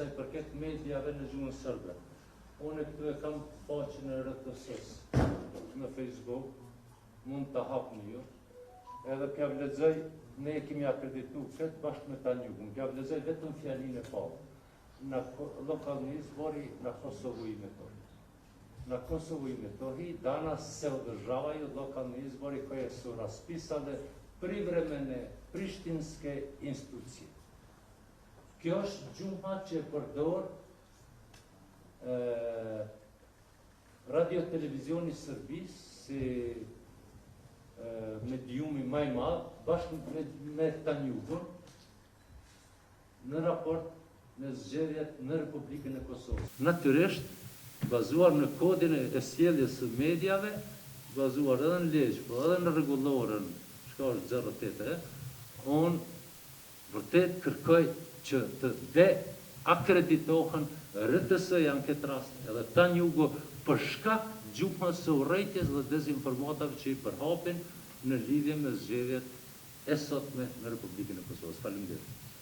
sa i përket mediave në gjuhën serbe. Unë këtu e kam faqen e RTS-s në Facebook, mund ta hapni ju. Edhe po jav lexoj, ne e kemi akreditu këtë bashkë me Tanjugun, po jav lexoj vetëm fjalinë e parë. Na lokalni izbori na Kosovu i Metohiji. Na Kosovu i Metohiji danas se održavaju lokalni izbori koje su raspisale privremene prištinske institucije. Kjo është gjuha që e përdor e, Radio Televizioni Serbisë si e, mediumi më i madh bashkë me, me Tanjugun në raport me zgjedhjet në Republikën e Kosovës. Natyrisht, bazuar në kodin e sjelljes së mediave, bazuar edhe në ligj, po edhe në rregulloren, çka është 08, unë vërtet kërkoj që të deakreditohen RTS-ja në këtë rast edhe Tanjugu për shkak gjuhës së urrejtjes dhe dezinformatave që i përhapin në lidhje me zgjedhjet e sotme në Republikën e Kosovës. Faleminderit.